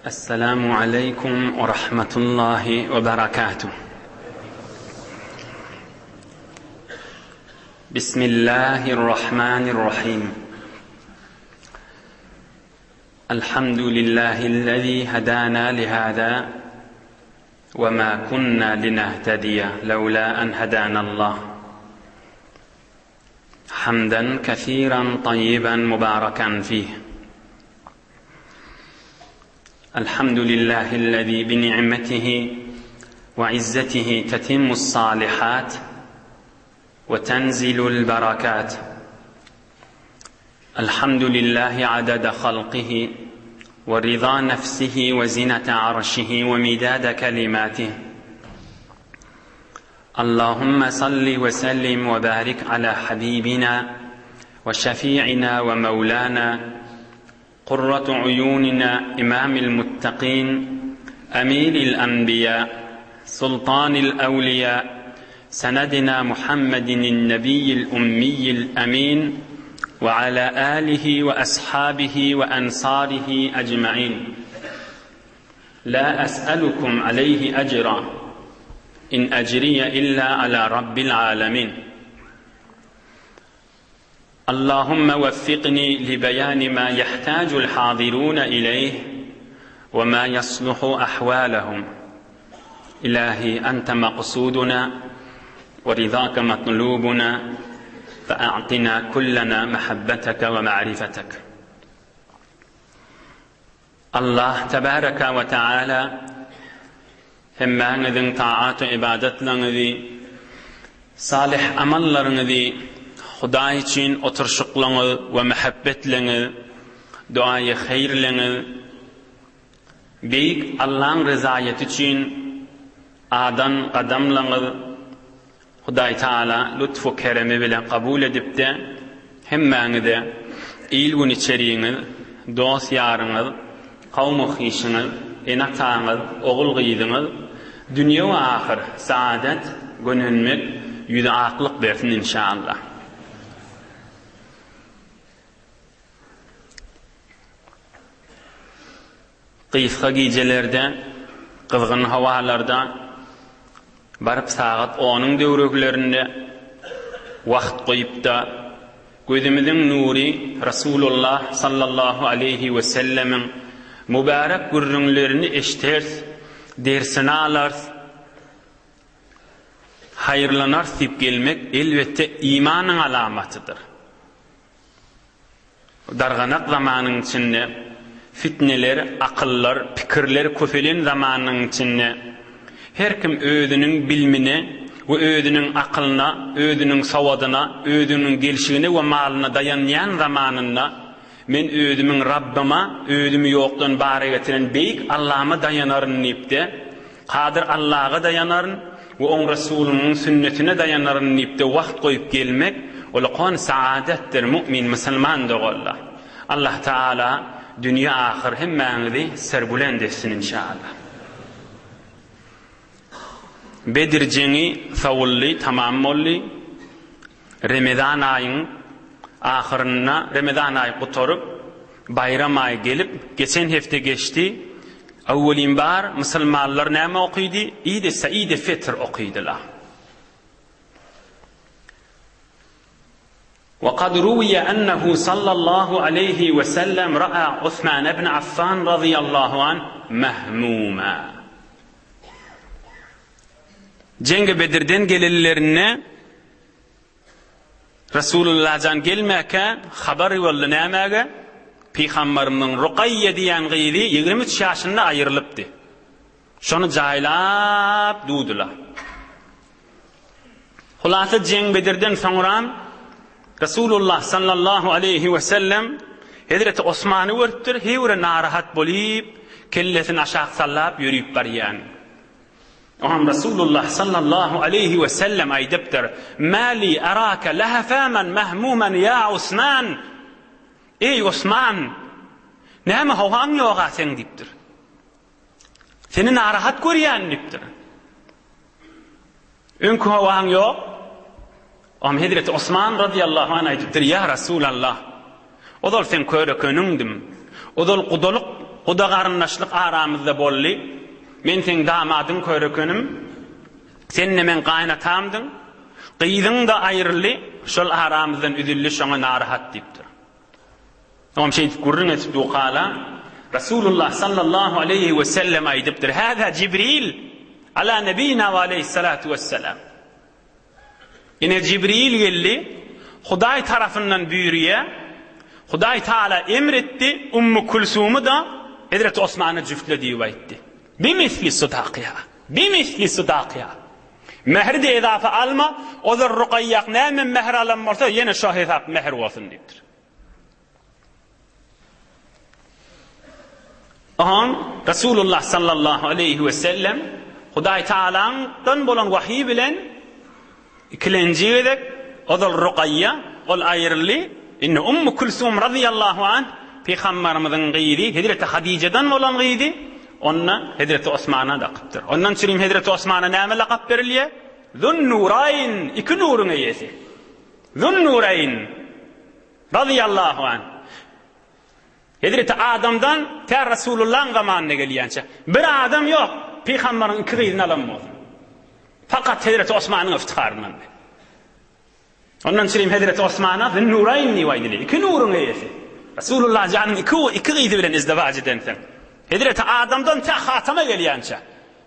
Esselamu aleýkum we rahmetullahi we berekatuh. Bismillahirrahmanirrahim. Elhamdülillahillezî hedâna lihâzâ ve mâ kunnâ linehtediye levlâ en hedânallah. Hamden kesiran tayyiben mübareken fih. Elhamdülillahillezî bi ni'metihi ve izzetihi tetimmus salihat ve tenzilul berekat. Elhamdülillahi adede halqihi ve rıza nefsihi ve zinete arşihi ve midade kelimatihi. Allahümme salli ve sellim ve barik ala habibina ve şefi'ina ve mevlana قرة عيوننا إمام المتقين أمير الأنبياء سلطان الأولياء سندنا محمد النبي الأمي الأمين وعلى آله وأصحابه وأنصاره أجمعين لا أسألكم عليه أجرا إن أجري إلا على رب العالمين اللهم وفقني لبيان ما يحتاج الحاضرون إليه وما يصلح أحوالهم إلهي أنت مقصودنا ورضاك مطلوبنا فأعطنا كلنا محبتك ومعرفتك Allah tebaraka we taala hemmäňiziň taat-u ybadatlaryňyzy, salyh amallaryňyzy, Hudaý üçin oturyşyklaryňyz we mähebbetleňiz, duaýy haýyrlaryňyz Beýik Allaň rezaýaty üçin adan gadamlaryňyz Hudaý Taala lutfu keremi bilen kabul edipde hemmäňize il-gün içeriňiz, dost-ýaryňyz, kowmy-hyşyňyz, ene-ataňyz, ogul-gyzyňyz dünýe we ahyr saadet, gönenmek, ýüzi aklyk bersin inşaallah. Gysga gijelerde, gyzgyn howalarda, baryp sagat onuň döwreklerinde wagt goýup-da, gözümiziň nury Rasulullah sallallahu aleýhi wesellemiň mübärek gürrüňlerini eşderis, dersini alarys, haýyrlanarys diýip gelmek, elbetde, imanyň alamatydyr. Darganak zamanyň içinde, fitneler, akyllar, pikirler köpelen zamanyň içinde her kim özüniň bilmine we özüniň akylyna, özüniň sowadyna, özüniň gelşigine we malyna daýanýan zamanynda men özümiň Rabbyma, özümi ýokdan bara getiren beýik Allama daýanaryn diýip-de, Kadyr Allaga daýanaryn we Oň Resulynyň sünnetine daýanaryn diýip-de wagt goýup gelmek ullakan saadatdyr mu'min musulman doganlar. Allah Taala dünýe ahyr hemmäňizi serbulend etsin inşallah. Bedir jeňi sowuldy, tamam boldy. Remezan aýyň ahyrynda Remezan aýy gutaryp, Baýram aýy gelip, geçen hepde geçdi. Öwwelin bar, musulmanlar näme okydy? Idi Saidi Fitr okydylar. Wa kad ruwiya ennehu sallallahu aleýhi we sellem ra'a Usman ibn Affan razyýallahu anh mehmuma. Jeňgi Bedirden gelenlerinde Resulullah jan gelmäkä habar ýolly nämäge? Pygambarymyň Rukaýýe diýen gyzy 23 ýaşynda aýrylypdy. Şony jaýlap dudular. Hulasa jeň Bedirden soňram Resulullah sallallahu aleýhi we sellem Hezreti Osmany görüpdir, heýwire narahat bolyp, kellesini aşak sallap ýörüp barýan. Oňam Resulullah sallallahu aleýhi we sellem aýdypdyr, Mä li araka lahafaman mahmuman ýa Osman! Eý Osman! Näme howaň ýoga seň diýipdir. Seni narahat görýän diýipdir. Öňki howaň ýok. Oňam Hezreti Osman razyýallahu anh aýdypdyr, Ýa Resulallah! Ozal seň körekeniňdim. Ozal gudalyk. guda-garyndaşlyk aramyzda boldy. Men seň damadyň körekenim. Sen-de meň gaýynatamdyň. Gyzyň-da aýryldy, şol aramyzdan üzüldi, şoňa narahat diýipdir. Oňam şeýdip gürrüň edip dukala, Resulullah sallallahu aleýhi we sellem aýdypdyr, Hâzâ Jibril, alâ nebînâ we aleýhissalâtu wesselâm. Ine Jibril geldi, Hudaý tarapyndan buýurýar, Hudaý Taala emr etdi, Ummu Külsumy-da Hezreti Osmana jüftle diýip aýtdy. Bimisli sudakyha, bimisli sudakyha. Mähri-de ezafa alma, ozal Rukaýýak näme mähir alan bolsa, ýene şo hesap mähir bolsun diýipdir. Oňa Resulullah sallallahu aleýhi we sellem Hudaý Tagalaňdan bolan wahyý bilen ikilenji gezek ozal Rukaýýa, ol aýryldy, indi Ummu Külsum razyýallahu anh pygambarymyzyň gyzy, hezreti Hadyjadan bolan gyzy, onda hezreti Osmana dakypdyr. Ondan çürim hezreti Osmana näme lakap berilýär? Zun-Nuraýn, iki nuruň eýesi. Zun-Nuraýn. Razyýallahu anh. Hezreti Adamdan tä Resulullahyň zamanyna gelýänçä bir adam ýok, pygambaryň iki gyzyny alan bolsun. Fakat Hezreti Osmanyň iftiharyndan. Ondan çürim Hezreti Osmana Zünnuraýn diýip aýdylýar. Iki nuruň eýesi. Resulullah janyň iki iki gyzy bilen izdiwaç edensoň. Hezreti Adamdan tä Hatama gelýänçä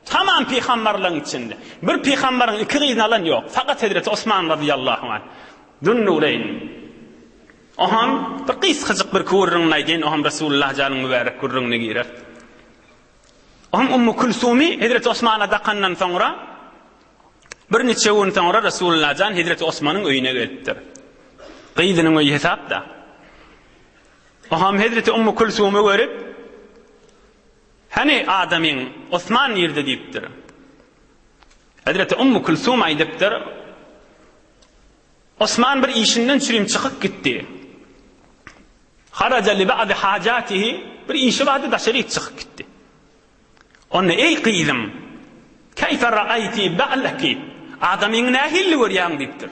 tamam pygambarlaryň içinde bir pygambaryň iki gyzyny alan ýok. Fakat Hezreti Osman razyýallahu anh. Zünnuraýn. Oham bir gysgajyk bir gürrüňini aýdaýyn, oham Resulullah janyň mübärek gürrüňine girer. Oham Ummu Külsumy Hezreti Osmana dakandan soňra bir niçe gün soňra Resulullah jan Hezreti Osmanyň öýüne gelipdir. Gyzynyň öýi hesap-da. Oham Hezreti Ummu Külsumy görüp, Hany adamyň Osman nirde diýipdir. Hezreti Ummu Külsum aýdypdyr, Osman bir işinden çürim çykyp gitdi. Haraja li ba'di hajatihi, bir işi bardy daşaryk çykyp gitdi. Onda eý gyzym, keýfe ra'aýti ba'laki, adamyňy nähili görýäň diýipdir.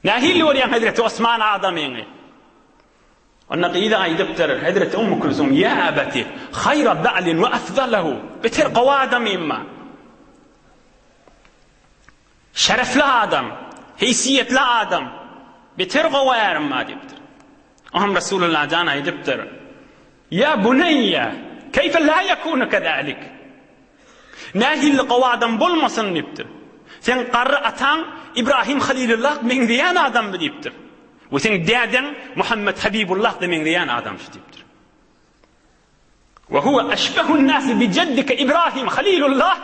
Nähili görýäň hezreti Osman adamyňy? Onda gyzy aýdypdyr, hezreti Ummu Kulsum, ýa abati, haýra ba'lin we afdalahu, beter gowy adamym bar. Şerefli adam, heýsiýetli adam, beter gowy ärim bar diýipdir. Oňam Resulullah jan aýdypdyr, Ýa buneýýe, keýfe la ýekunu kezalik? Nähili gowy adam bolmasyn diýipdir. Seň garry ataň Ibrahim Halilullah meňzeýän adamdy diýipdir. We seň dädeň Muhammet Habibullah-da meňzeýän adamşy diýipdir. Ve huve eşbehun nasi bi jeddike Ibrahim Halilullah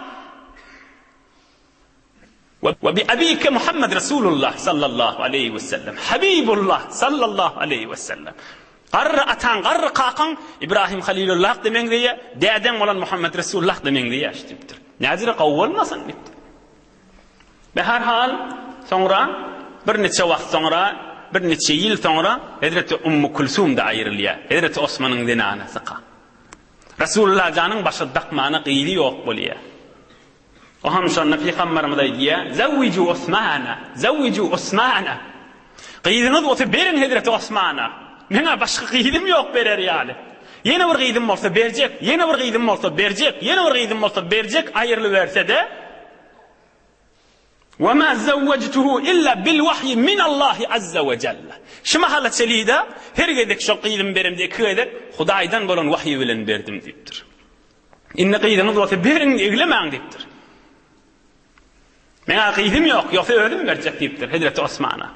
we bi abike Muhammed Resulullah sallallahu aleyhi ve sellem. Habibullah sallallahu aleyhi ve sellem. Garry ataň, garry kakaň Ibrahim Halilullah da meňzeýär, dädeň bolan Muhammed Resulullah da meňzeýär diýipdir. Näzire gowy bolmasyn diýipdir. Beherhal, soňra bir niçe wagt soňra, bir niçe ýyl soňra Hezreti Ummu Külsum-da aýrylýar, Hezreti Osmanyň zenanasyka. Resulullah janyň başga dakmana gyzy ýok bolýar. O hem şonda Pygamberimiz aýdýar, Zawwiju Osmana, zawwiju Osmana. Gyzyňyz bolsa beriň Hezreti Osmana. Meň-ä başga gyzym ýok berer ýaly. Ýene bir gyzym bolsa berjek, ýene bir gyzym bolsa berjek, ýene bir gyzym bolsa berjek aýrylyberse-de, Ve ma zawwajtuhu illa bil wahyi min Allahi azza we jalla. Şu mahala çenli-de her gezek şol gyzymy beremde iki gezek Hudaýdan bolan wahyý bilen berdim diýipdir. Indi gyzyňyz bolsa beriň, eglemäň diýipdir. Meňä gyzym ýok, ýogsa özüm berjek diýipdir Hezreti Osmana.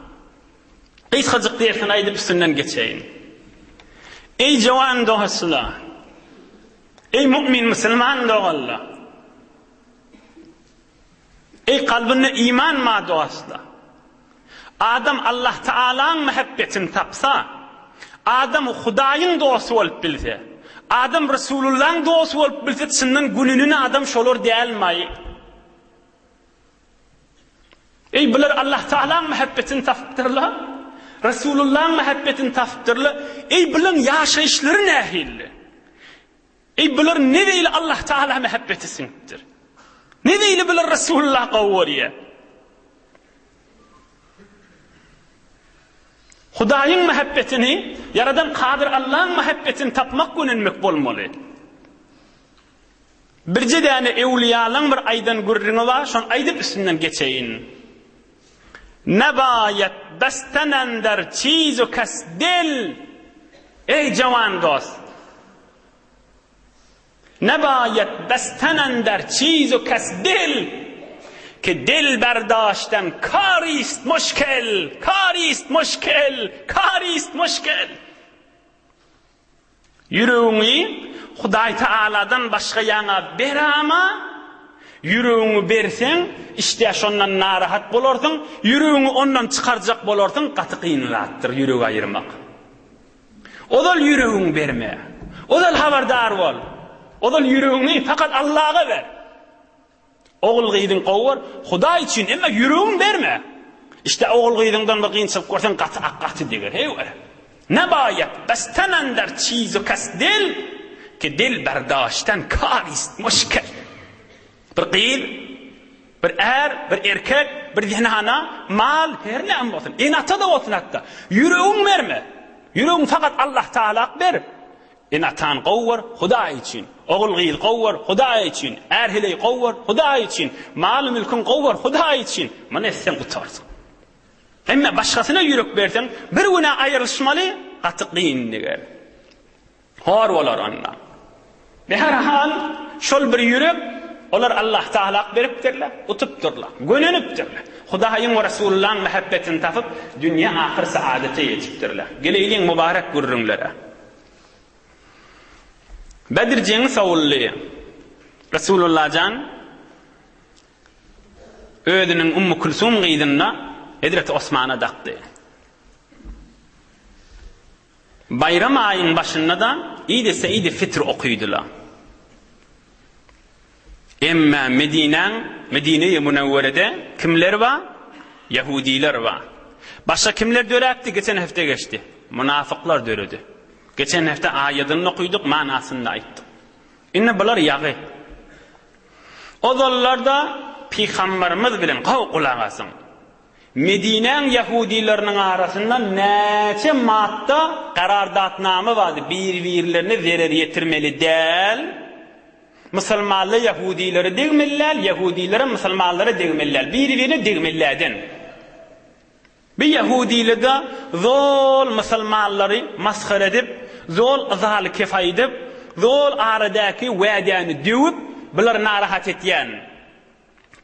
Gysgajyk dersini aýdyp üstünden geçeýin. Eý jowan dostlar! Eý mu'min musulman doganlar! Eý kalbynda iman bar dostlar! Adam Allah Taalaň mähebbetini tapsa, adam Hudaýyň dosty bolup bilse, adam Resulullaň dosty bolup bilse çyndan gününin adam şolar dälmaý? Eý bular Allah Taalaň mähebbetini tapypdyrlar, Resulullaň mähebbetini tapypdyrlar, eý bulaň ýaşaýyşlary nähilli? Eý bular ne beýle Allah Taala mähebbeti siňipdir. Ne beýle bular Resulullah gowy görýär. Hudaýyň mähebbetini, Ýaradan Kadyr Allaň mähebbetini tapmak gönenmek bolmaly. Birje däne öwlüýalaň bir aýdan gürrüňi bar, şony aýdyp üstünden geçeýin. Nebaýat bestenender çizu kes dil, Eý jawan dost! Nebaýat bestenender çizu kes dil, Ki dil berdaşten karist muşkil, karist muşkil, karist muşkil. Ýüregiňi Hudaý Taaladan başga ýaňa berama, ýüregiňi berseň, işdä şondan narahat bolarsyň, ýüregiňi ondan çykarjak bolarsyň, gaty kyn zatdyr ýüregi aýyrmak. Ozal ýüregiňi berme. Ozal habardar bol. Ozal ýüregiňi fakat Allaha ber. Ogul-gyzyň gowy bor, Hudaý üçin, emma ýüregiňi berme. Işde ogul-gyzyňdan bir kynçylyk görseň, gaty ak gaty deger, heý wara. Nebaýat besten ender çizu kes dil, ki dil berdaşten kar ist muşkil. Bir gyz, bir är, bir erkek, bir zenana, mal, her näme bolsun, ene-ata-da bolsun hatda, ýüregiňi berme. Ýüregiňi fakat Allah Tagalak ber. Ene-atany gowy gör, Hudaý üçin. Ogul-gyzy gowy gör, Hudaý üçin. Är-heleýi gowy gör, Hudaý üçin. Maly-mülküňi gowy gör, Hudaý üçin. Muny etseň gutarsyň. Emme başgasyna ýürek berseň, bir gün-ä aýrylyşmaly, gaty kyn deger. Hor bolar onda. Beherhal, şol bir ýürek, olar Allah Tagalak beripdirler, utupdyrlar, gönenipdirler. Hudaýyň we Resulullahyň mähebbetini tapyp, dünýe-ahyr saadete ýetipdirler. Geleýliň mübarek gürrüňlere. Bedr jeňi sowuldy. Resulullah jan özüniň Ummu Kulsum gyzyny Hezreti Osmana dakdy. Baýram aýyň başynda-da Idi Seýidi Fitr okydylar. Emma Medinäň, Medine-i Münewwerede kimler bar? Ýahudiler bar. Başga kimler döräpdi? Geçen hepde geçdi. Munafyklar döredi. Geçen hepde aýadyny okydyk, manasyny-da aýtdyk. Indi bular ýagy. Ozallarda Pygambarymyz bilen, gowy gulak asyň! Medinäň ýahudylarynyň arasynda näçe madda karardatnama bardy, bir-birlerine zerer ýetirmeli däl, musulmanlar ýahudilere degmeli däl, ýahudylarem musulmanlara degmeli däl, bir-birine degmeli däden. Bir ýahudylarda zol musulmanlary masgara edip, zol yzaly kef aýdyp, zol aradäki wädäni döwüp, bulary narahat etýän.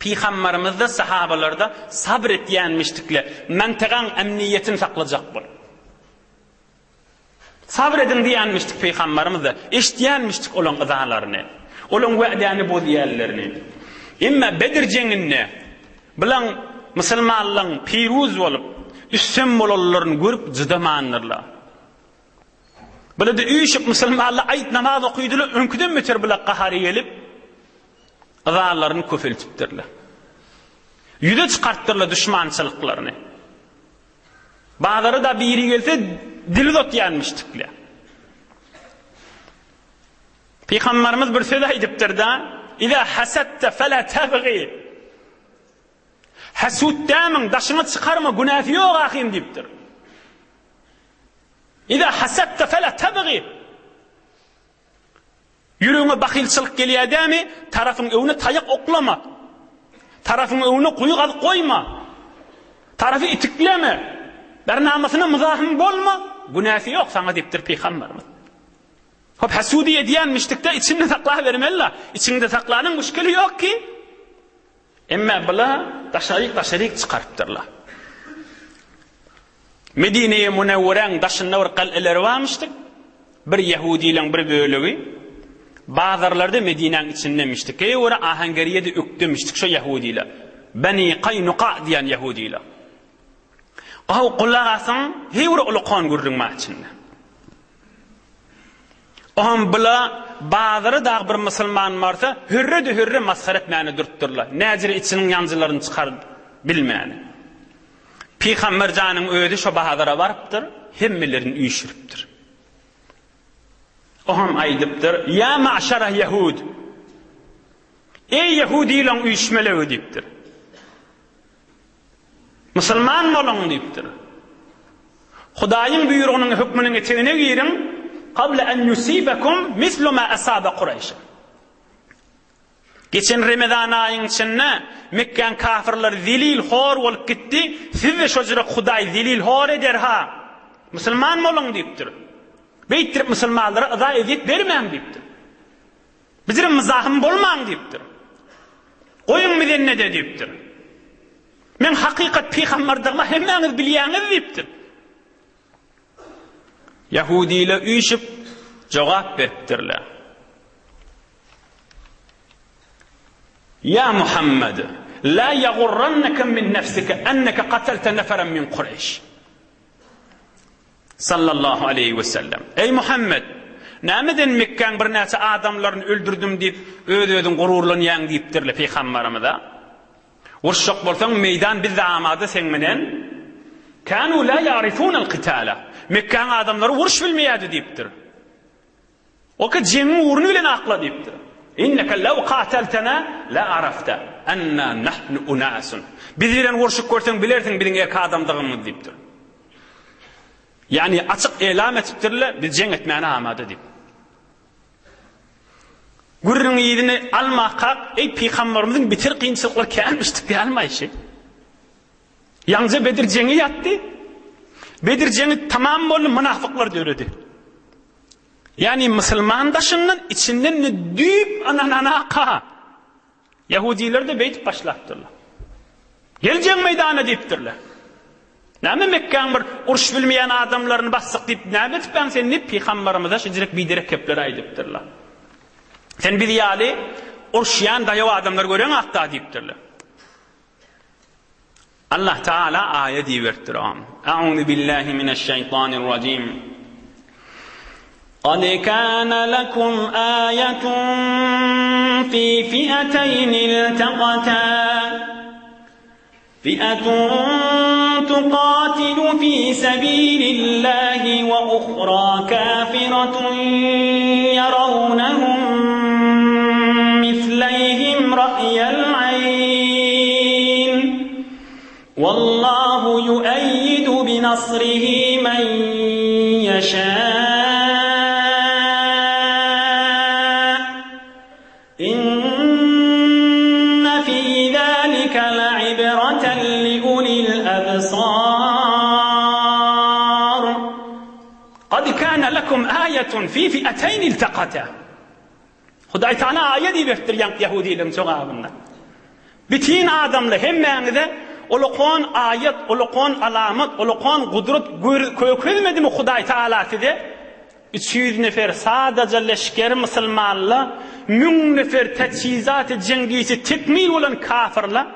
Pygambarymyzda sahabalarda sabr etýänmişdikle mantagaň emniýetini saklajak bolup. Sabr ediň diýýänmişdik pygambarymyzda eşitýänmişdik olaň yzalaryny. Olaň wädäni bozýanlaryny. Emma Bedr jeňinde bulaň musulmanlaň piruz bolup üstem bolanlaryny görüp jydamandyrlar. Bulada üýşüp musulmanlar aýt namaz okydylar öňküden beter bula gahary gelip yzalaryny köpeltipdirler. Ýüze çykartdyrlar duşmançylyklaryny. Bazara da biri gelse dil uzatýanmyşdyklar. Pygamberimiz bir söz aýdypdyr-da, Iza hasadta fela tabghi. Hasud dämiň, daşyňy çykarma, günäsi ýok ahym diýipdir. Iza hasadta fela tabghi. Ýüregiňe bahylçylyk gelýär dämi, tarapyň öňüne taýak oklama. Tarapyň öňüne guýy gazyp goýma. Tarapy itikleme. Bernamasyna myzahym bolma. Günäsi ýok saňa diýipdir pygamberimiz. Hop hasudy edýänmişdikde içinde saklabermeli-la. Içiňde saklanyň müşkili ýok ki. Emma bula daşaryk daşaryk çykarypdyrlar. Medine-i Münewweräň daşynda bir gal'eleri barmyşdyk. Bir ýehudileň bir bölegi bazarlarda Medinäň içindemişdik. Eý ora ahangeriýede ökdemişdik şo ýehudiler. Beni Kaýnuka diýen ýehudiler. Gaw gulak asyň, heý bir ulukan gürrüň bar içinde. Oňam bula bazara dagy bir musulman barsa, hürre-de-hürre masgara etmäne durupdyrlar. Näjire içiniň ýanjylaryny çykaryp bilmäne. Pygamber janyň özi şo bazara barypdyr, hemmelerini üýşüripdir. Oňam aýdypdyr, Ýa ma'şara ýehud! Eý ýehudylaň üýşmelegi diýipdir. Musulman boluň diýipdir. Hudaýyň buýrugynyň hökmüniň etegine giriň, Kable en yusibekum mislu ma asabe Kureýşe. Geçen Remezan aýyň içinde Mekgäň kafyrlary zelil hor bolup gitdi, siz-de şojurek Hudaý zelil hor eder ha. Musulman boluň diýipdir. Beýtdirip musulmanlara yza ezýet bermäň diýipdir. Bizirem myzahym bolmaň diýipdir. Goýuň bizennede diýipdir. Men hakykat pygamberdigimi hemmäňiz bilýäňiz diýipdir. Ýahudiler üýşüp jogap beripdirler. Ýa Muhammed, la ýagurranneke min nefsike enneke katelte neferen min Kureýş. Sallallahu aleýhi we sellem. Eý Muhammed, nämeden Mekgäň birnäçe adamlaryny öldürdim diýip, öz-özüň gururlanýaň diýipdirler pygamberimize. Uruşjak bolsaň, meýdan bizde amada seň menen. Kanu la ýarifunel kitala. Mekgäň adamlary uruş bilmeýärdi diýipdir. Oka jeňiň ugruny bilen akla diýipdir. Inneke lew kateltena la arafta enna nahnu unasun. Biz bilen urşup görseň bilersiň biziň erk adamdygymyzy diýipdir. Ýagny açyk elam etipdirler, biz jeň etmäne amada diýip. Gürrüň yzyny almakak, eý pygamberimiziň biter kynçylyklary känmişdik diýalmaýşy. Ýaňja Bedir jeňi ýatdy. Bedir jeňi tamam boldy, mynafyklar döredi. Ýagny musulman daşyndan, içinden düýp ynananaka. Ýahudiler-de beýdip başlapdyrlar. Gel jeň meýdana diýipdirler. Näme Mekgäň bir uruş bilmeýän adamlaryny basdyk diýip näme etipäň sen diýip pygambarymyza şeýjirek biderek gepleri aýdypdyrlar. Sen biz ýaly uruşýan daýaw adamlary göreňakda diýipdirler. Allah Teala aýat iberipdir oňa. A'uzu billahi mineşşeýtanirrajim. Kad kana lekum ayetun fi fi'ateyn iltaqata. Fi'atun tuqatilu fi sabilillahi ve uhra kafiratun yarawnahum misleyhim ra'yel ayn. Wallahu yu'ayyidu binasrihi men ýeşâ. Inne fî zâlike le'ibreten liulil ebsâr. Kad kâne lekum âyetun fî fi'eteyni iltekatâ. Hudaý Taala aýat iberipdir ýaňky ýahudileriň jogabynda. Bütin adamlar hemmäňize ulakan aýat, ulakan alamat, ulakan gudrat kökezmedimi Hudaý Taala size? 300 nefer sadaja leşger musulmanla, 1000 nefer täçhizaty jeňgisi tekmil bolan kafyrla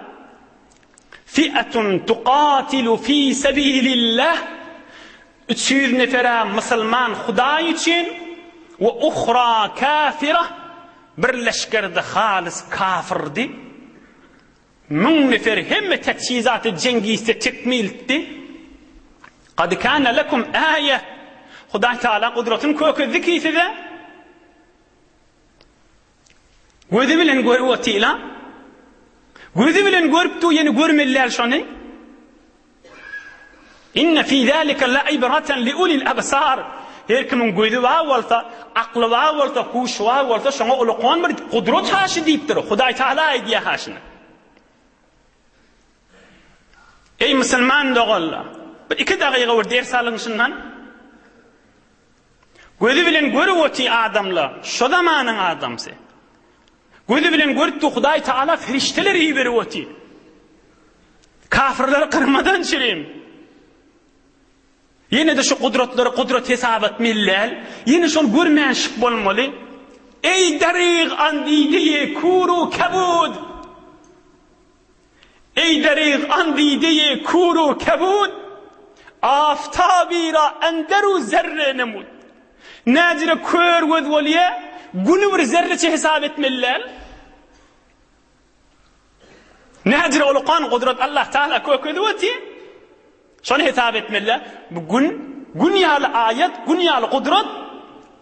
Fi'atun tuqatilu fi sabilillah 300 nefer-ä musulman Hudaý üçin we uhra kafira bir leşger-de halys kafyrdy. Müň nefer hemme täçhizaty jeňgiste tekmiltdi. Kad kana lekum aýe Hudaý Taala gudratyny kökezdi ki size. Gözi bilen görüp otyla. Gözi bilen görüp dur ýene görmeli däl şony. Inne fi zalika laibratan li ulil absar. Her kimiň gözi bar bolsa, akly bar bolsa, huşy bar bolsa, şoňa ulukan bir gudrat haşy diýipdir. Hudaý Taala aýdýar haşyny. Eý musulman doganlar, bir iki dagyga bir ders alyň şundan. Gözi bilen görüp oty adamlar, şo zamanyň adamsy. Gözi bilen görüpdi Hudaý Taala perişdeler iberip oty. Kafirleri gyrmadan çirim. Ýene-de şu gudratlary gudrat hesap etmeli däl. Ýene şol görmänşik bolmaly. Eý daryg an dideýe kuru kebud. Eý daryg an dideýe kuru kebud. Aftabi ra enderu zerre nemud. Näjire kör göz bolýa, güni bir zerreçe hesap etmeli däl. Näjire ulukan gudrat Allah Taala kökezip otyr. Şony hesap etmeli. Bu gün, gün ýaly aýat, gün ýaly gudrat.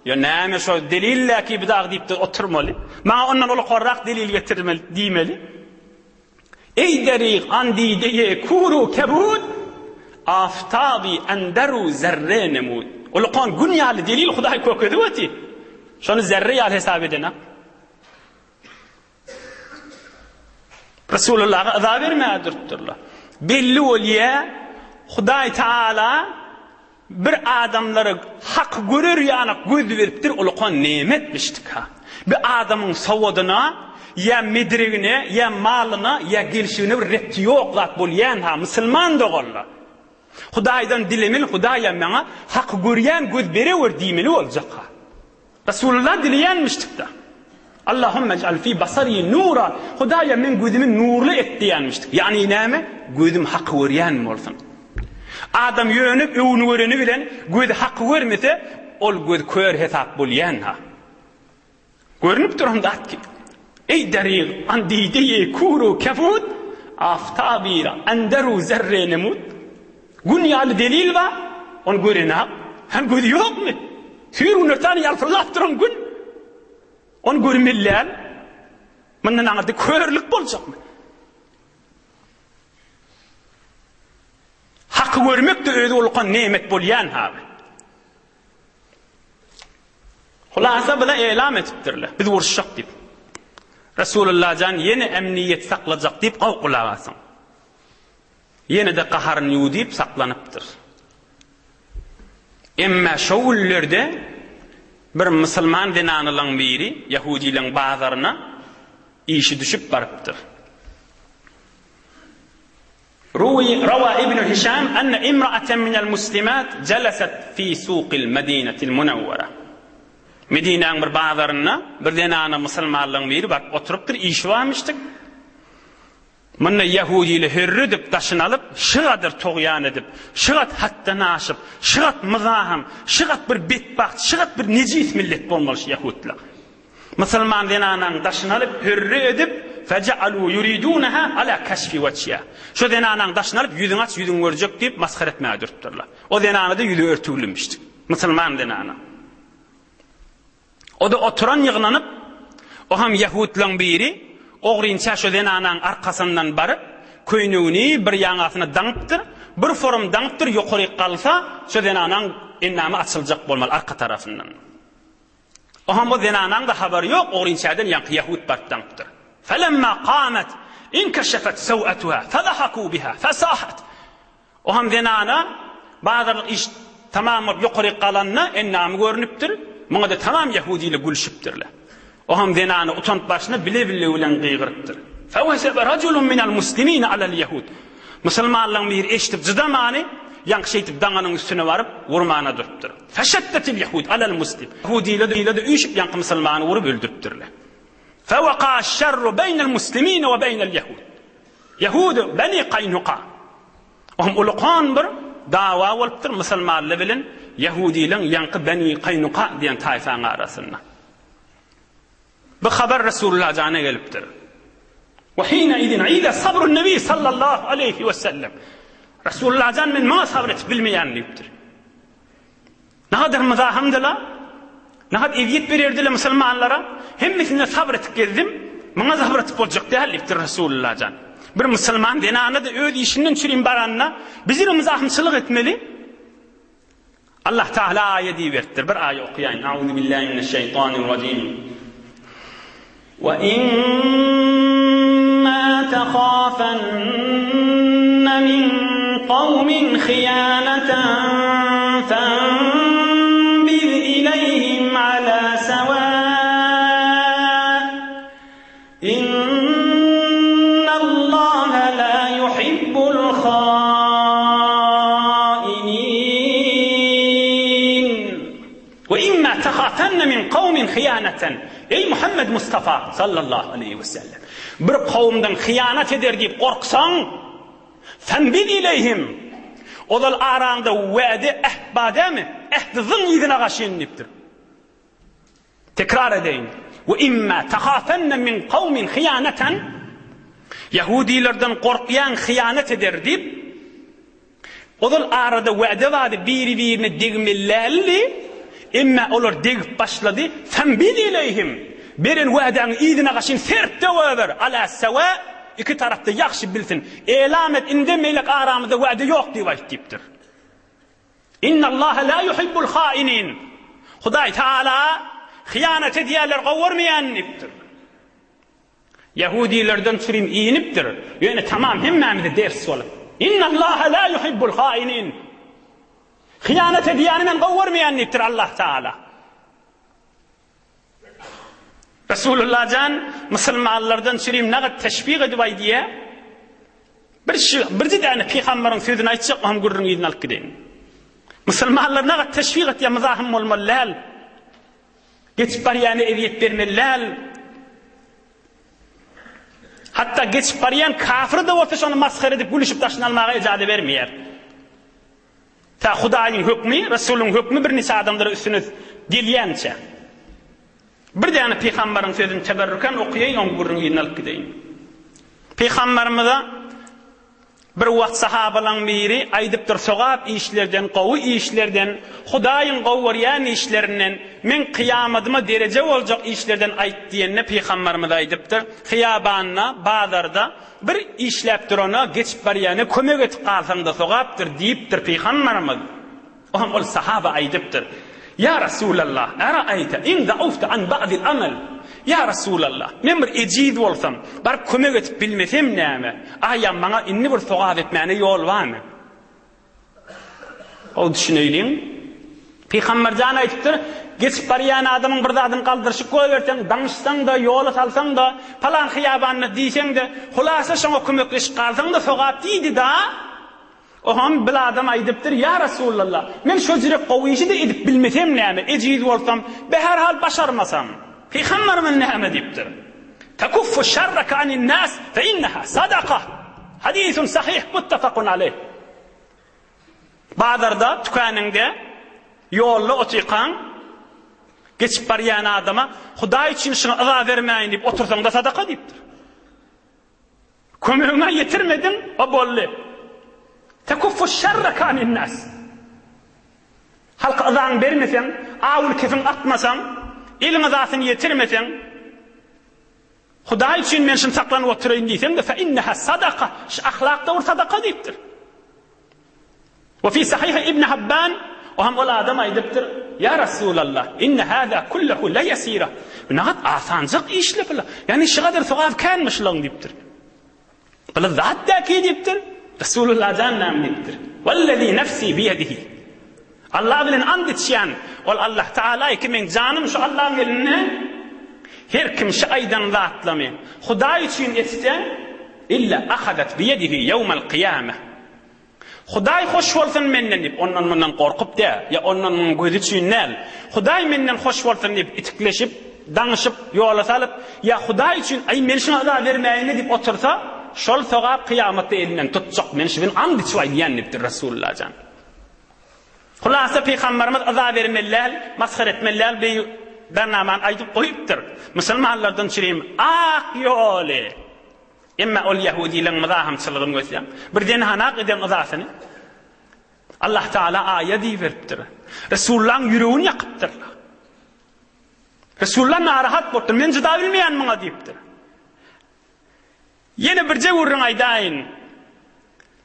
Ýa näme şo delilläki bir dag diýip oturmaly. Maňa ondan ulukanrak delil getirmeli diýmeli. Eý derig an dideýe kuru kebud. Aftabi enderu zerre nemud. Ulukan gün ýaly delil Hudaý kökezip otyr. Şony zerre ýaly hesap edenak. Resulullaha yza bermäge durupdyrlar. Belli bolýa, Hudaý Taala bir adamlara hak görer ýaly göz beripdir, ulukan nemetmişdik-ha. Bir adamyň sowadyna, ýa medregine, ýa malyna, ýa gelşigine bir repti ýok zat bolýan-ha, musulman doganlar. Hudaýdan dilemeli, Hudaýa maňa haky görýän göz berewer diýmeli boljak-ha. Resulullah dileýänmişdik-de. Allahümme ej'al fi basari nura, Hudaýa meň gözümi nurly et diýýänmişdik. Ýagny näme? Gözüm haky görýän bolsun. Adam ýöne öwni göreni bilen gözi haky görmese, ol göz kör hesap bolýan-ha. Görnüp duran zat ki, Eý daryg an dideýi kuru kefut, aftabira enderu zerre nemut. Gün ýaly delil bar, ony görenak. Hem gözi ýokmy? Süýr günortany ýalpyldap duran gün. Ony görmeli däl. Mundan aňyrda körlük boljakmy? Haky görmek-de özi ulukan nemet bolýan haby. Hulasa bile elam etipdirler. Biz uruşjak diýip. Resulullah jan ýene emniýet saklajak diýip gowy gulak asyň. Ýene-de gaharyny ýuwdyp saklanypdyr. Emma şo günlerde bir musulman zenanylaň biri ýahudileň bazaryna işi düşüp barypdyr. Ruwi rawa Ibnu Hişam enne imra'aten minel muslimat jeleset fi suqil Medinetil Munewwere. Medinäň bir bazarynda bir zenana musulmanlaryň biri baryp oturypdyr, işi barmyşdyk. Munda ýahudili hörri edip daşyny alyp, şygadyr togýan edip, şygat hatdan aşyp, şygat myzahym, şygat bir betbagt, şygat bir nejis millet bolmaly şu ýahudlar. Musulman zenanaň daşyny alyp, hörri edip, fejealu ýuridunaha ala keşfi weçhiha. Şo zenanaň daşyny alyp, ýüzüňi aç, ýüzüňi görjek diýip, masgara etmäge dürtdürler. O zenana-da ýüzi örtüglimişdi. Musulman zenana. O-da oturan ýygnanyp, o hem ýehudlaň biri, ogrynça şo zenanaň arkasyndan baryp, köýnegini bir ýaňasyna daňypdyr, bir forum daňypdyr, ýokaryk galsa, şo zenanaň endamy açyljak bolmaly arka tarapyndan. O hem o zenanaň-da habary ýok, ogrynçadan ýaňky ýehud baryp daňypdyr. Felemma kamet, inkeşefet sew'etuha, fedahakû biha, fesahat. O hem zenana bazarlyk iş tamam bolup ýokaryk galanda endamy görnüpdir. Muňa-da tamam ýehudiler gülşüpdirler. O hem zenana utanyp başyna bile-bile bilen gygyrypdyr. Fewesebe raculun minel muslimine alel ýehud. Musulmanlaryň biri eşidip jydamany, ýaňky şeýdip daňanyň üstüne baryp urmana durupdyr. Feşeddetil ýehud alel muslim. Ýehudiler-de üýşüp ýaňky musulmany urup öldüripdirler. Feweka şerru beýnel muslimine we beýnel ýehud. Ýehudy Beni Kaýnuka. O hem ulukan bir dawa bolupdyr musulmanlar bilen ýehudileň ýaňky Beni Kaýnuka diýen taýfaň arasynda. Bu habar Resulullah jana gelipdir. We hine izin ida sabrun nebi sallallahu aleyhi we sellem. Resulullah jan men muňa sabr etip bilmeýän diýipdir. Nagadar myzahymdyla, nagat ezýet bererdile musulmanlara, hemmesine sabr etip gezdim, muňa sabr etip boljak däl diýipdir Resulullah jan. Bir musulman zenana-da öz işinden çürim baranda, bizine myzahymçylyk etmeli. Allah Teala aýa diýiberipdir. Bir aýa okaýaýyn. Auzu billahi mineşşeýtanirrajim. Ve imma tehafanna min kavmin hiyaneten fenbiz ileyhim ala seva. Innallaha la yuhibbul hainin. Ve imma tehafenne min kavmin hiyaneten. Eý Muhammed Mustafa sallallahu aleýhi we sellem! Bir kowumdan hyýanat eder diýip gorksaň, fenbiz ileýhim. Ozal araňda wäde, äht bar dälmi? Ähdi zyň yzyna gaşyn diýipdir. Tekrar edeýin. We imma tehafenne min kawmin hyýaneten. Ýahudylardan gorkýaň hyýanat eder diýip, Ozal arada wade bardy, biri-birine degmeli däldi, emma olar degip başlady, Fenbiz ileýhim, beren wädäňi yzyna gaşyn sert döwäber, ala sewa, Iki tarap-da ýagşy bilsin. Elam et, indem beýlek aramyzda wada ýok diýip aýt diýipdir. Innallaha la yuhibbul hainin. Hudaý Taala hyýanat edýänleri gowy görmeýän diýipdir. Ýahudilerden çürim inipdir. Ýöne tamam hemmämize ders bolup. Innallaha la yuhibbul hainin. Hyýanat edýäni men gowy görmeýän diýipdir Allah Taala. Resulullah jan musulmanlardan çürim nagat teşbih edip aýdýar. Bir şu birje däne pygambaryň sözüni aýtjak, oňam gürrüň yzyny alyp gideýin. Musulmanlar nagat teşbih etýär, myzahym bolmaly däl. Geçip barýana ezýet bermeli däl. Hatda geçip barýan kafir-de bolsa şony masgara edip gülüşip daşyny almaga ejaza bermeýär. Tä Hudaýyň hökmi, Resulyň hökmi bir niçe adamlara üstüne gelýänçä. Bir däne pygambaryň sözüni teberrüken okaýaýyn, oň gürrüň yzyny alyp gideýin. Pygambarymyza bir wagt sahabalaň biri aýdypdyr, sogap işlerden, gowy işlerden, Hudaýyň gowy görýän işlerinden, meň kyýamadyma dereje boljak işlerden aýt diýende pygambarymyz aýdypdyr, hyýabanda, bazarda Bir işläp durana, geçip barýana kömek edip galsaň-da sogapdyr diýipdir pygambarymyz. Oňa ol sahaba aýdypdyr, Ýa Resulallah, Eraeýte in zaufte an ba'dil amal? Ýa Resulallah, men bir ejiz bolsam, baryp kömek edip bilmesem näme? Aýa maňa indi bir sogap etmäne ýol barmy? Gowy düşüneýliň. Pygamber jan aýdypdyr, Geçip barýan adamyň bir zadyny galdyryşyp goýberseň, daňyşsaň-da, ýola salsaň-da, palan hyýabanda diýseň-de, hulasa şoňa kömekleşip galsaň-da sogap diýdi-da. Oňam bir adam aýdypdyr, Ýa Resulallah, men şo jürek gowy işi-de edip bilmesem näme, ejiz bolsam, behärhal başarmasam. Pygamberimiz näme diýipdir? Tekuffu şerreke anin nas fe inneha sadaka. Hadisun sahih muttafakun aleyh. Bazarda, tükeniňde, ýolda otyrkaň, geçip barýan adama Hudaý üçin şuňa yza bermäýin diýip otursaň-da sadaka diýipdir. Kömegiňe ýetirmediň, o boldy. Tekuffu şerreke anin nas. Halka yzaňy bermeseň, awuly kefin atmasaň, eliň yzasyny ýetirmeseň, Hudaý üçin men şuny saklanyp oturaýyn diýseň-de, fe inneha sadaka, şu ahlak-da bir sadaka diýipdir. We fi sahihi Ibn Habban, o hem ol adam aýdypdyr, Ýa Rasulallah, inne hâzâ kullehu le ýesira. Bu nagat asanjak işle bula. Ýagny şu gadar sogap känmi şulaň diýipdir. Bula zat däki diýipdir. Resulullah jan näme diýipdir? Wellezî nefsî biýedihi. Allah bilen and içýän, ol Allah Taala ki meň janym şu Allaň elinde. Her kim şu aýdan zatlamy Hudaý üçin etse, illa ahadat biýedihi ýewmel kyýame. Hudaý hoş bolsun menden diýip, ondan-mundan gorkup däl, ýa ondan-munuň gözi üçin däl, Hudaý menden hoş bolsun diýip, itikleşip, daňyşyp, ýola salyp, ýa Hudaý üçin, aý, men şuňa yza bermäýin-le diýip otursa, şol sogap kyýamatda elinden tutjak, men şu gün and içip aýdýan diýipdir Resulullah jan. Hulasa pygamberimiz yza bermeli däl, masgara etmeli däl bi bernamany aýdyp goýupdyr. Musulmanlardan çürim ak ýoly. Emma ol ýahudylaryň myzahymçylygyny görseň, bir zenhanak eden yzasyny Allah Taala aýat iberipdir. Resulullahyň ýüregini ýakypdyrlar. Resulullah narahat bolupdyr. Men jyda bilmeýän muňa diýipdir. Ýene birje gürrüň aýdaýyn.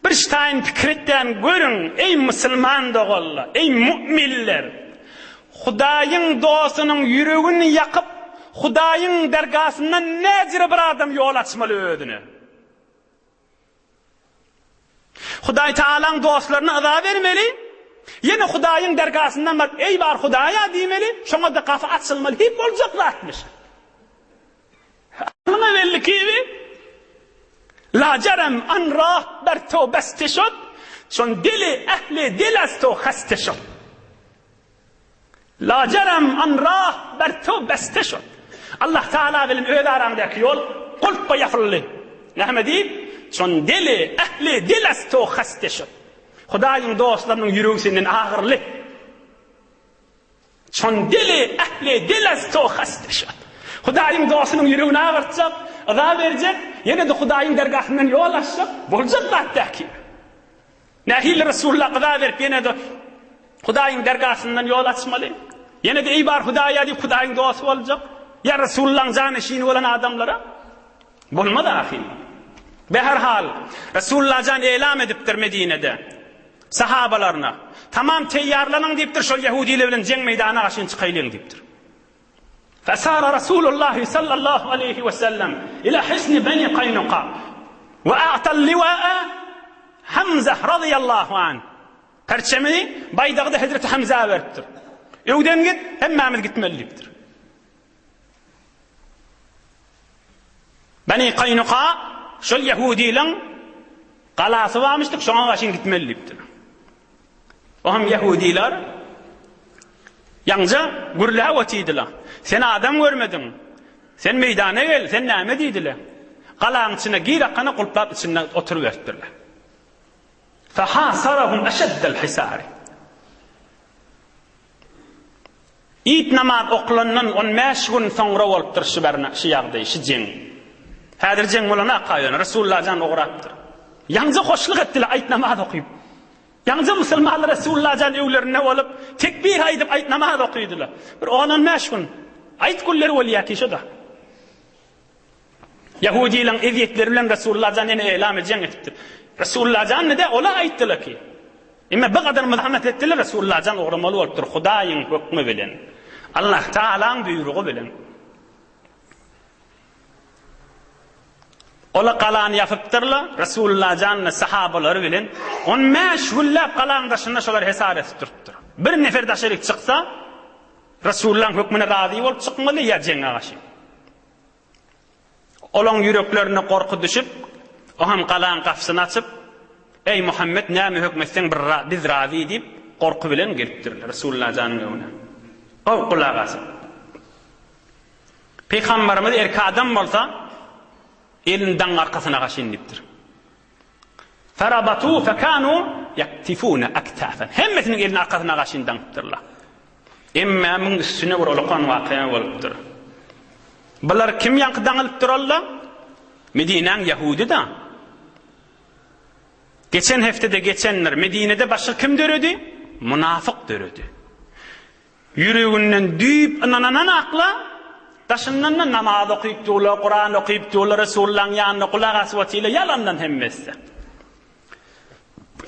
Bir ştaýyn pikir etýän görüň, eý musulman doganlar, eý mu'minler! Hudaýyň dostunyň ýüregini ýakyp, Hudaýyň dergasyndan näjire bir adam ýol açmaly özüne? Hudaý Tagalaň dostlaryna yza bermeli, ýene Hudaýyň dergasyndan baryp, eý bar Hudaýa diýmeli, şoňa-da gapy açylmaly, hiç boljak zatmyş. Aklyňa belli kibi, La jarem an rah ber to beste şod, Çon dili ehli dil az to haste şod. La jarem an rah ber to beste şod. Allah Taala bilen öz araňdaky ýol gulpba ýapyldy. Näme diýip? Çon dili ehli dil az to haste şod. Hudaýyň dostlarynyň ýüregi senden agyrly. Çon dili ähli dil az to haste şot. Hudaýyň dostunyň ýüregini agyrtjak, yza berjek, ýene-de Hudaýyň dergahyndan ýol açjak, boljak zat däki. Nähili Resulullah yza berip ýene-de Hudaýyň dergahyndan ýol açmaly? Ýene-de eý bar Hudaýa diýip Hudaýyň dosty boljak? Ýa Resulullahyň janyşini bolan adamlara? Bolmaz ahyry. Beherhal, Resulullah jan elam edipdir Medinede sahabalaryna, Tamam teýýarlanyň diýipdir, şol ýehudiler bilen jeň meýdanyna gaşyn çykaýlyň diýipdir. Fesara Resulullah sallallahu aleýhi we sellem ila hisni Beni Kaýnuka we a'tal liwaa Hamza radiyallahu an. Perçemi, baýdagy-da Hezreti Hamza beripdir. Öwden git, hemmämiz gitmeli diýipdir. Beni Kaýnuka şol ýehudileň galasy barmyşdyk, şoňa gaşyn gitmeli diýipdir. O hem ýehudiler ýaňja gürläp otyrdylar. Sen adam görmediň. Sen meýdana gel, sen näme diýdiler. Galaň içine gir akana gulplap içinde oturyberipdirler. Fahasarahum eşeddel hisari. It namaz okylandan 15 gün soňra bolupdyr şu berna, şu ýagdaý, şu jeň. Häzir jeň bolanaka ýöne Resulullah jan ugrapdyr. Ýaňja hoşluk etdiler aýt namaz okyp. Ýaňja musulmanlar Resulullah jan öwlerinde bolup, tekbir aýdyp aýt namaz okydylar. Bir on-on bäş gün aýt günleri bolýar ki şo-da. Ýahudileň ezýetleri bilen Resulullah jan ýene elam jeň etipdir. Resulullah jan nede ola aýtdylar ki, Emme bu gadar myzamet etdiler Resulullah jan ugramaly bolupdyr Hudaýyň hökmi bilen. Allah Taalaň buýrugy bilen. Ola galany ýapypdyrlar, Resulullah jan sahabalary bilen 15 günläp galaň daşynda şolar hesar edip durupdyr. Bir nefer daşaryk çyksa, Resulullahyň hökmüne razy bolup çykmaly ýa jeňe gaşy. Olaň ýüreklerine gorky düşüp, o hem galaň gapysyny açyp, Eý, Muhammet, näme hökm etseň bir biz razy diýip, gorky bilen gelipdirler Resulullah janyň öňüne. Gowy gulak asyp. Pygamberimiz erkek adam bolsa, elini daň arkasyna gaşyn diýipdir. Farabatu fekanu ýaktifuna aktafen. Hemmesiniň elini arkasyna gaşyn daňypdyrlar. Emme muň üstüne bir ulakan wakyýa bolupdyr. Bular kim ýaňky daňylyp duralla? Medinäň ýahudi-da. Geçen heftede geçendir. Medinede başga kim döredi? Munafyk döredi. Ýüreginden düýp ynananan akla, daşyndan-da namaz okyp durlar, Kuran okyp durlar, Resulullahyň ýanynda gulak asyp otyrlar, ýalandan hemmesi-de.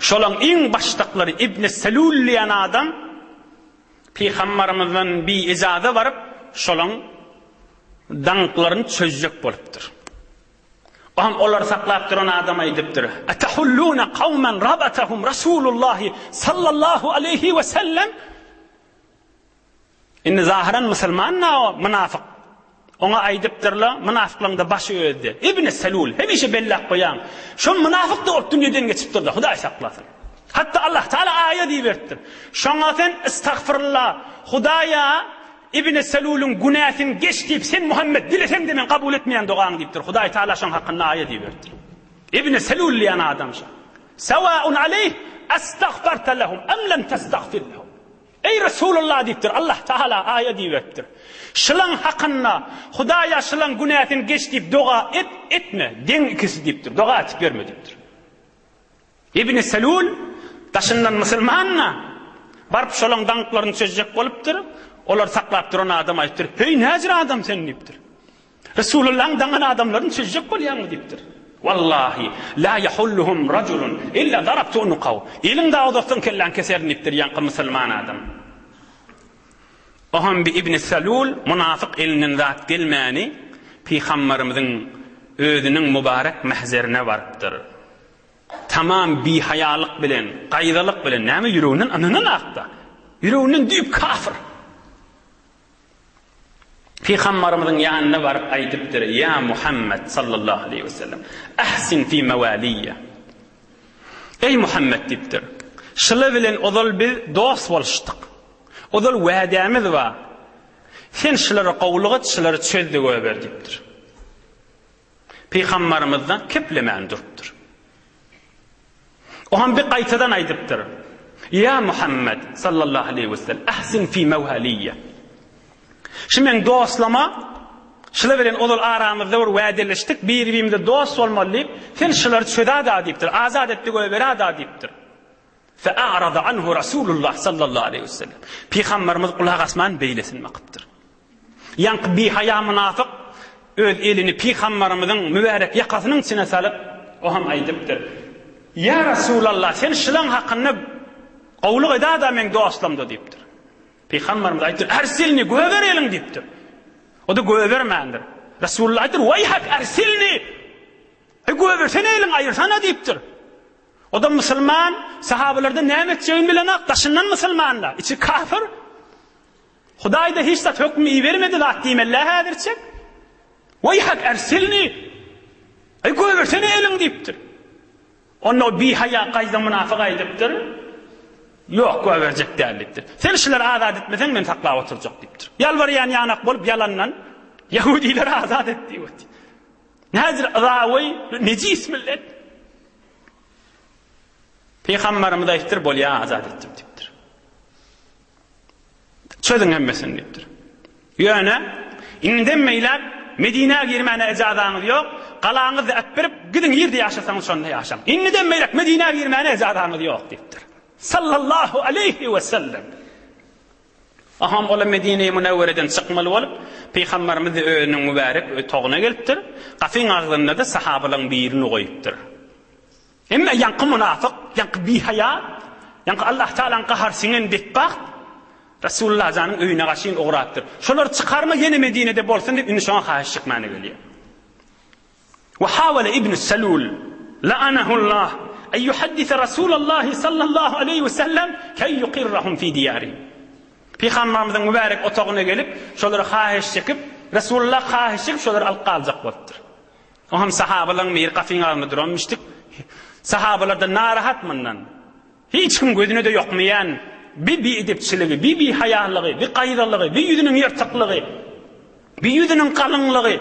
Şolaň iň başdaklary Ibn Selul diýen adam Pygambarymyzdan bi ijaza baryp, şolaň daňyklaryny çözjek bolupdyr. O hem olary saklap duran adama aýdypdyr, Etehulluna kawmen rabatahum Rasulullahi sallallahu aleýhi we sellem? Indi zahyran musulman na o mynafyk. Oňa aýdypdyrlar, mynafyklaryň-da başy özde. Ibn Selul, hemişe belläp goýaň. Şol mynafyk-da bolup dünýeden geçipdir-de, Hudaý saklasyn. Hatda Allah Taala aýat iberipdir. Şoňa sen estagfirullah, Hudaýa Ibn Selulyň günäsini geç diýip, sen Muhammet dileseň-de men kabul etmeýän dogaňy diýipdir. Hudaý Taala şoň hakynda aýat iberipdir. Ibn Selul diýen adam şo. Sawaun aleýh estagfarta lehum em lem testagfir lehum. Eý Resulullah diýipdir, Allah Tagala aýat iberipdir. Şylaň hakynda, Hudaýa şylaň günäsini geç diýip doga et, etme, deň ikisi diýipdir, doga etip ýörme diýipdir. Ibn Selul daşyndan musulman-da, baryp şolaň daňyklaryny çözjek bolupdyr, olary saklap duran adam aýdypdyr, Heý, näjir adam sen diýipdir. Resulullahyň daňan adamlaryny çözjek bolýaňmy diýipdir. Wallahi, la yahulluhum rajulun illa darabtu unukahu. Eliň dagy uzatsaň kelläňi keserin diýipdir ýaňky musulman adam. Oham bi Ibn Salul munafyk elinden zat gelmäni Pygamberimiziň özüniň mübarek mähzerine barypdyr. Tamam bihaýalyk bilen, gaýzalyk bilen, näme ýüreginden ynanan akda. Ýüreginden düýp kafir. Pygambarymyzyň ýanyna baryp aýdypdyr, Ýa Muhammet sallallahu aleýhi we sellem, ahsin fi mawaliýe. Eý Muhammet diýipdir. Şyla bilen ozal biz dost boluşdyk. Ozal wädämiz bar. Sen şylara gowulyk et, şylary çöz-de goýber diýipdir. Pygambarymyzdan keplemän durupdyr. O hem bir gaýtadan aýdypdyr. Ýa Muhammed sallallahu aleýhi we sellem, ahsin fi mawaliýe. Şu meň dostlama, şular bilen ozal aramyzda bir wädeleşdik, bir-birimize dost bolmaly diýip, sen şulary çöz-ada diýipdir, azat et-de goýber-ada diýipdir. Fe'arada anhu Rasulullah sallallahu aleýhi we sellem. Pygamberimiz gulak asman beýlesini bakypdyr. Ýaňky bihaýa mynafyk öz elini pygambarymyzyň mübärek ýakasynyň içine salyp. O hem aýdypdyr, Ýa Resulallah, sen şylaň hakynda gowulyk edada meň dostlamda diýipdir. Pygamberimiz aýtdyr, Ersilni, göber eliň diýipdir. O-da göbermändir. Resulullah aýtdyr, Weýhak, ersilni! Eý, göbersene eliň, aýyrsana diýipdir. O-da musulman, sahabalardan näme etjegini bilenok, daşyndan musulman-da, içi kafir. Hudaý-da hiç zat höküm ibermedi zat diýmeli-dä häzirçek. Weýhak, ersilni! Eý, göbersene eliň diýipdir. Onda o bihaýa gaýza mynafyk aýdypdyr, Ýok, goýberjek däl diýipdir. Sen şulary azat etmeseň, men saklap oturjak diýipdir. Ýalbarýan ýanak bolup ýalandan ýehudileri azat et diýip otyr. Näzir yzawy, nejis millet. Pygamberimiz aýtdyr, bolýa azat etdim diýipdir. Çözüň hemmesini diýipdir. Ýöne, indiden beýläk Medinä girmäne ejazaňyz ýok, galaňyzda äpberip, gidiň nirde ýaşasaňyz şonda ýaşaň. Indiden beýläk Medinä girmäne ejazaňyz ýok diýipdir. Sallallahu aleýhi we sellem. Aham ola Medine-i Münewwereden çykmaly bolup, Pygamberimiz-de özüniň mübärek otagyna gelipdir. Gapyň agzynda-da sahabalaryň birini goýupdyr. Emme ýaňky mynafyk, ýaňky bihaýa, ýaňky Allah Tagalaň gahary siňen betbagt Resulullah janyň öýüne gaşyn ugrapdyr. Şolary çykarma ýene Medinede bolsun diýip indi şoňa haýyş çekmäne gelýär. Wa hawala ibn Salul la'anahullah en yuhaddise Rasulallahi sallallahu aleýhi we sellem key yuqirrahum fi diýarihim. Pygamberimiziň mübärek otagyna gelip, şolary haýyş çekip, Resulullah haýyş çekip şolary alyp galjak bolupdyr. Oňam sahabalaryň biri gapyň agzynda duranmyşdyk. Sahabalar-da narahat mundan. Hiç kim gözüne-de ýokmaýan bi biedepçiligi, bi bihaýalygy, bi gaýralygy, bi ýüzüniň ýyrtyklygy, bi ýüzüniň galyňlygy,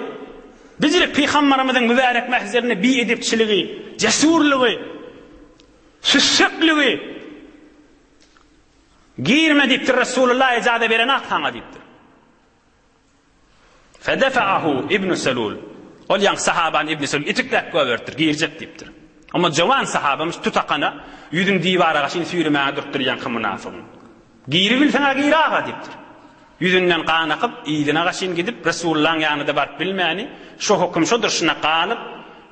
bizire pygambarymyzyň mübärek mähzerinde biedepçiligi, jesurlygy, süssekligi girme diýipdir Resulullah ejaza berenak saňa diýipdir. Fedefa'ahu Ibn Selul. Ol ýaňky sahabany Ibn Selul itikläp goýberipdir, girjek diýipdir. Amma jowan sahabamyş tutakana ýüzüni diwara gaşyn süýremäge durupdyr ýaňky mynafygyň. Giribilseň-ä gir aga diýipdir. Ýüzünden gan akyp, yzyna gaşyn gidip, Resulullahyň ýanyna-da baryp bilmäni, şo höküm şo durşuna galyp,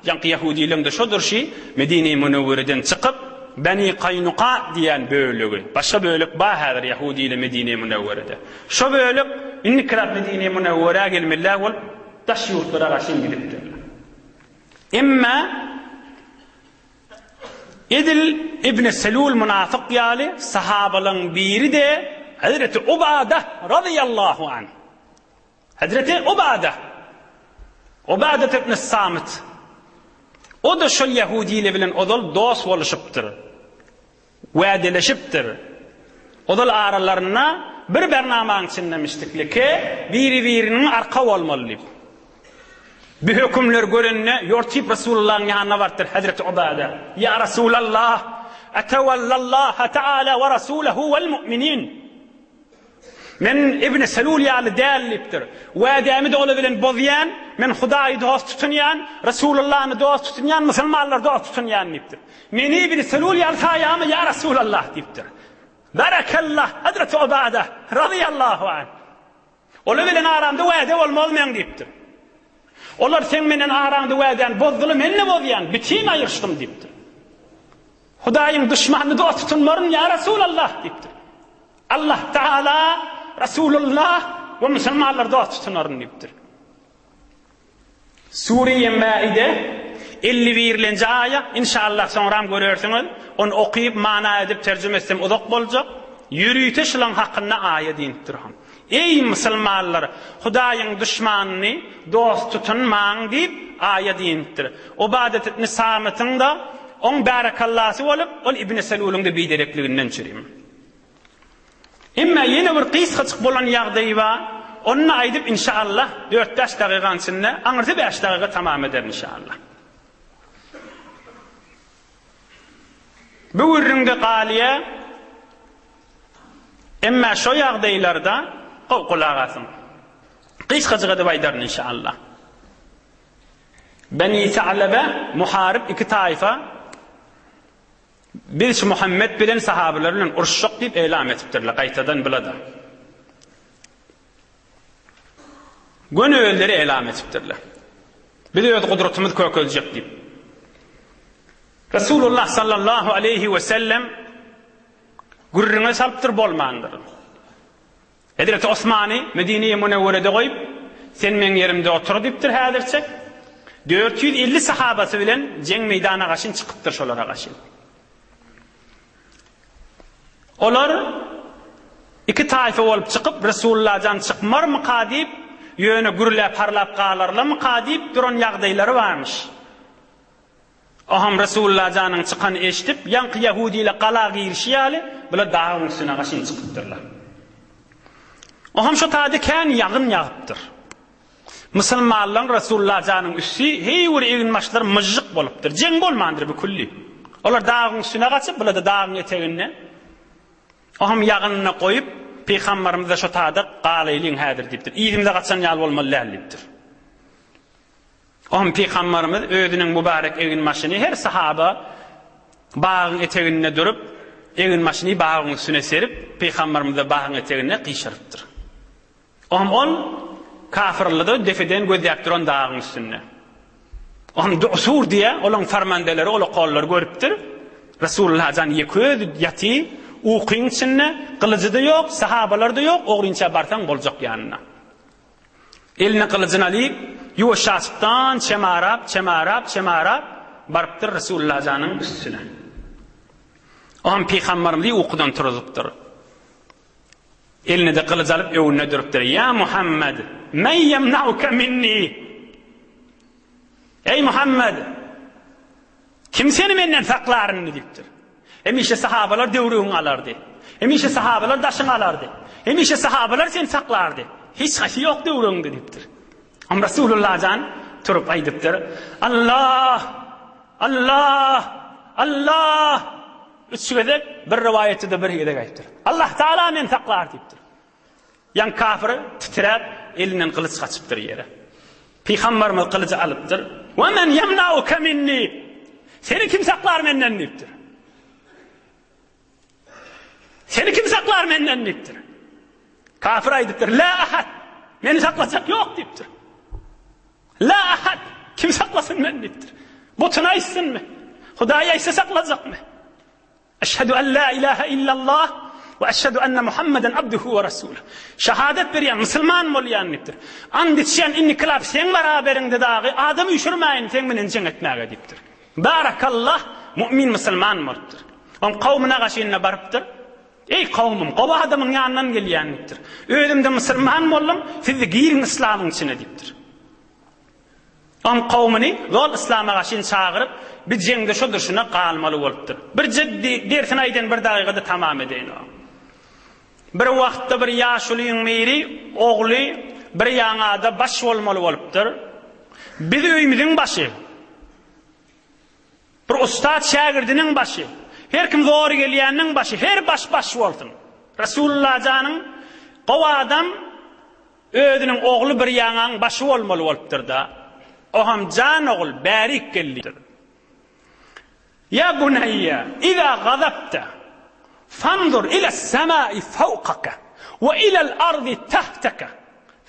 Ýaňky ýahudylaryň-da şo durşy Medine-i Münewwereden çykyp, Beni Kaýnuka diýen bölegi, başga bölek bar häzir ýahudylar Medine-i Münewwerede. Şo bölek indikiräk Medine-i Münewwerä gelmeliler bolup, daş ýurtlara gaşyn gidipdirler. Emma edil Ibn Selul mynafyk ýaly sahabalaryň biri-de Hezreti Ubada razyýallahu anh. Hezreti Ubada, Ubadat ibn Samit, o-da şol ýahudiler bilen ozal dost boluşypdyr, wädeleşipdir. Ozal aralarynda bir bernamaň içindemişdiklike, biri-biriniň arka bolmaly diýip. Bu hökümleri görende ýortyp Resulullahyň ýanyna barypdyr Hezreti Ubada, Ýa Resulallah, Etewellallaha Teala we Rasulehu wel mu'minin. Men Ibn Selul ýaly däl diýipdir. Wädämi-de olar bilen bozýan, men Hudaýy dost tutunýan, Resulullany dost tutunýan, musulmanlary dost tutunýan diýipdir. Meni Ibn Selul ýaly saýamy ýa Resulallah diýipdir. Barakallah Hazreti Ubada razyýallahu anh. Olar bilen aramda wäde bolmaz meň diýipdir. Olar seň menen araňda wädäni bozdular, men-de bozýan, bütin aýryşdym diýipdir. Hudaýyň duşmanyny dost tutunmaryn ýa Resulallah diýipdir. Allah Taala, Resulullah we musulmanlary dost tutunaryn diýipdir. Sure-i Maide 51-lenji aýa, inşallah soňram görersiňiz, ony okyp, mana edip terjime etsem uzak boljak. Ýörite şulaň hakynda aýa diýinipdir. Eý musulmanlar, Hudaýyň duşmanyny dost tutunmaň diýip aýa diýinipdir. Ubadet ibn Samytyň-da oň bärekallasy bolup, ol Ibn Selulyň-da biderekliginden çürim. Emma ýene bir gysgajyk bolan ýagdaýy bar, ony-da aýdyp inşaallah dört-bäş dagygaň içinde, aňyrsy bäş dagyga tamam ederin inşaallah. Bu gürrüňde galýa, emma şo ýagdaýlarda gowy gulak asyň. Gysgajyk edip aýdaryn inşaallah. Beni Sa'lebe, Muharyp iki taýfa Biz şu Muhammet bilen sahabalar bilen uruşjak diýip elam etipdirler gaýtadan bula-da. Göni özleri elam etipdirler. Biz öz gudratymyzy kökeljek diýip. Resulullah sallallahu aleýhi we sellem gürrüňe salypdyr bolmandyr. Hezreti Osmany Medine-i Münewwerede goýup, sen meň ýerimde otur diýipdir häzirçek. 450 sahabasy bilen jeň meýdana gaşyn çykypdyr şolara gaşyn. Olar iki taýfa bolup çykyp, Resulullah jan çykmarmyka diýip, ýöne gürläp harlap galarlamyka diýip duran ýagdaýlary barmyş. Oham Resulullah janyň çykany eşidip, ýaňky ýahudylar gala girişi ýaly, bular dagyň üstüne gaşyn çykypdyrlar. Oham şo taýda kän ýagyn ýagypdyr. Musulmanlaryň Resulullah janyň üsti heý bir eginbaşlar myžžyk bolupdyr. Jeň bolmandyr bu külli. Olar dagyň üstüne gaçyp, bular-da dagyň eteginde. Oham ýagynyny goýup, Pygamberimiz-de şo taýda galaýlyň häzir diýipdir. Yzymyza gaçan ýaly bolmaly däl diýipdir. Ohm Pygamberimiz özüniň mübarek eginbaşyny her sahaba bagyň eteginde durup, eginbaşyny bagyň üstüne serip, Pygamberimiz-de bagyň eteginde gyşarypdyr. Ohm ol kafyrlyda depeden gözläp duran dagyň üstünde. Ohm Du'sur diýe, olaň farmandeleri, ol okollary görüpdir. Resulullah jan ýeke özi ýaty, ukyň içinde, gylyjy-da ýok, sahabalar-da ýok, ogrynça barsaň boljak ýanyna. Eline gylyjyny alyp, ýuwaşjaçykdan çemarap, çemarap, çemarap barypdyr Resulullah janyň üstüne. Oňam pygambarymyzy ukudan turuzypdyr. Eline-de gylyç alyp öňünde durupdyr. Ýa Muhammed, men ýemnauke minni? Eý Muhammed, Kim seni menden saklar indi diýipdir. Hemişe sahabalar döwrügiňi alardy. Hemişe sahabalar daşyňy alardy. Hemişe sahabalar seni saklardy. Hiç haýsy ýok döwrügiňde diýipdir. Am Rasulullah jan turup aýdypdyr. Allah! Allah! Allah! Üç gezek, bir rowaýatda-da bir gezek aýdypdyr. Allah Taala meni saklar diýipdir. Ýaňky kafir titräp, elinden gylyç gaçypdyr ýere. Pygambarymyz gylyjy alypdyr. Wa men ýemnauke minni? Seni kim saklar menden diýipdir. Seni kim saklar menden diýipdir. Kafir aýdypdyr, La ahad. Meni saklajak ýok diýipdir. La ahad. Kim saklasyn meni diýipdir. Butuny aýtsynmy? Hudaý aýtsa saklajakmy? Eşhedü en la ilahe illallah we eşhedü enne Muhammeden abduhu we rasuluh. Şahadat berýän, musulman bolýan diýipdir. And içýän inniklap seň baraberiňde dagy adam üýşürmäýin seň bilen jeň etmäge diýipdir. Barakallah mu'min musulman bolupdyr. Oň kowmuna gaşyna barypdyr. Eý kowmum, gowy adamyň ýanyndan gelýän diýipdir. Özüm-de musulman boldum, siz-de giriň yslamyň içine diýipdir. Oň kowmuny zol yslama gaşyn çagyryp, bi jeňde şo durşuna galmaly bolupdyr. Birje dersini aýdaýyn bir dagygada tamam edeýin o. Bir wagtda bir ýaşulyň biri ogly bir ýaňada baş bolmaly bolupdyr. Biz öýümiziň başy. Bir ussat şägirdiniň başy. Her kim zory gelýäniniň başy. Her baş baş bolsun. Resulullah janyň gowy adam Özüniň ogly bir ýaňaň başy bolmaly bolupdyr-da. Oham jan ogul, bärik gel diýipdir. Ýa buneýýe, iza gazapta, fanzur iles-semai fawkaka we ilel-ardi tahtaka,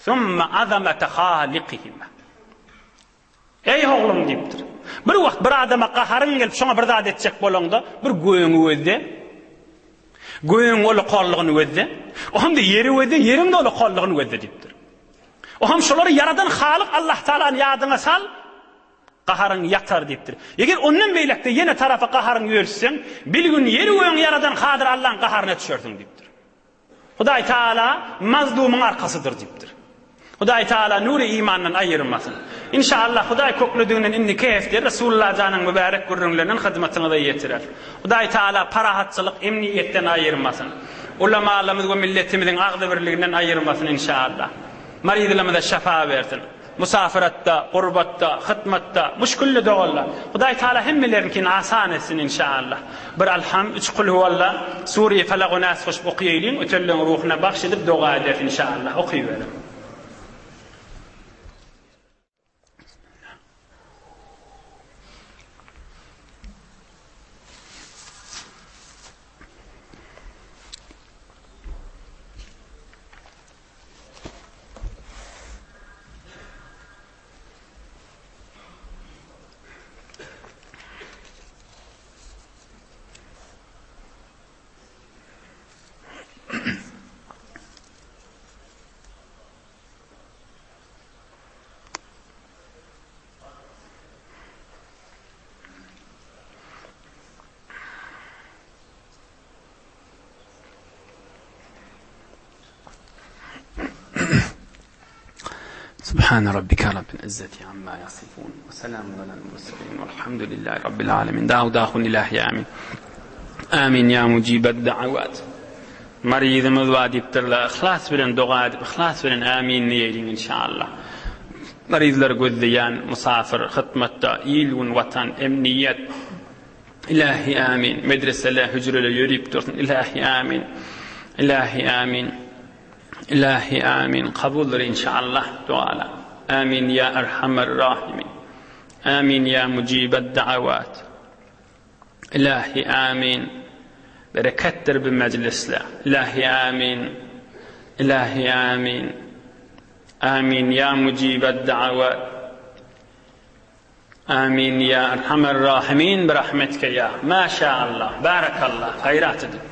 summa azamata halikihima. Eý, oglum diýipdir. Bir wagt bir adama gaharyň gelip, şoňa bir zat etjek bolaňda, bir gögüňi gözle. Gögüň ulukallygyny gözle. Ohamda ýeri gözle, ýeriň-de ulukallygyny gözle diýipdir. Oham şolary ýaradan Halyk Allah Tagalany ýadyňa sal, gaharyň ýatar diýipdir. Eger ondan beýläkde ýene tarapa gaharyňy ýörütseň, bilgin ýeri gögüňi ýaradan Kadyr Allaň gaharyna düşersiň diýipdir. Hudaý Tagala mazlumyň arkasydyr diýipdir. Hudaý Tagala nury imandan aýyrmasyn. Inşallah Hudaý köklediginden indiki hepde Resulullah janyň mübärek gürrüňlerinden hyzmatyňyza ýetirer. Hudaý Tagala parahatçylyk, emniýetden aýyrmasyn. Ulamalarymyz we milletimiziň agzybirliginden aýyrmasyn inşallah. Maryzlarymyza şafa bersin. Musafiratda, gurbatda, hytmatda, muşkilli doganlar. Hudaý Taala hemmeleriňkini asan etsin inşallah. Bir Alham, üç Kulhuwalla, Sure-i Falak we Nas goşup okaýalyň, ötenleň ruhuna bagş edip doga ederis inşallah. Okyberiň. Subhane rabbike rabbil izzeti amma yasifun we selamun alel murselin velhamdülillahi rabbil alemin. Dawud ahun ilahi amin. Amin ya mujibed da'avat. Maryzymyz bar diýipdirler. Yhlas bilen doga edip, yhlas bilen amin diýeliň inşallah. Maryzlary gözleýän musafir hytmatda il-gün watan emniýet Ilahi amin. Medresele, hüjrele ýörip dursun. Ilahi amin. Ilahi amin. Ilahi amin kabuldyr inşallah dualar amin ya erhamer rahimin amin ya mujibed da'avat ilahi amin bereketdir bu mejlisler ilahi amin ilahi amin amin ya mujibed da'avat amin ya erhamer rahimin birahmetike ya maşallah barakallah gaýrat edin.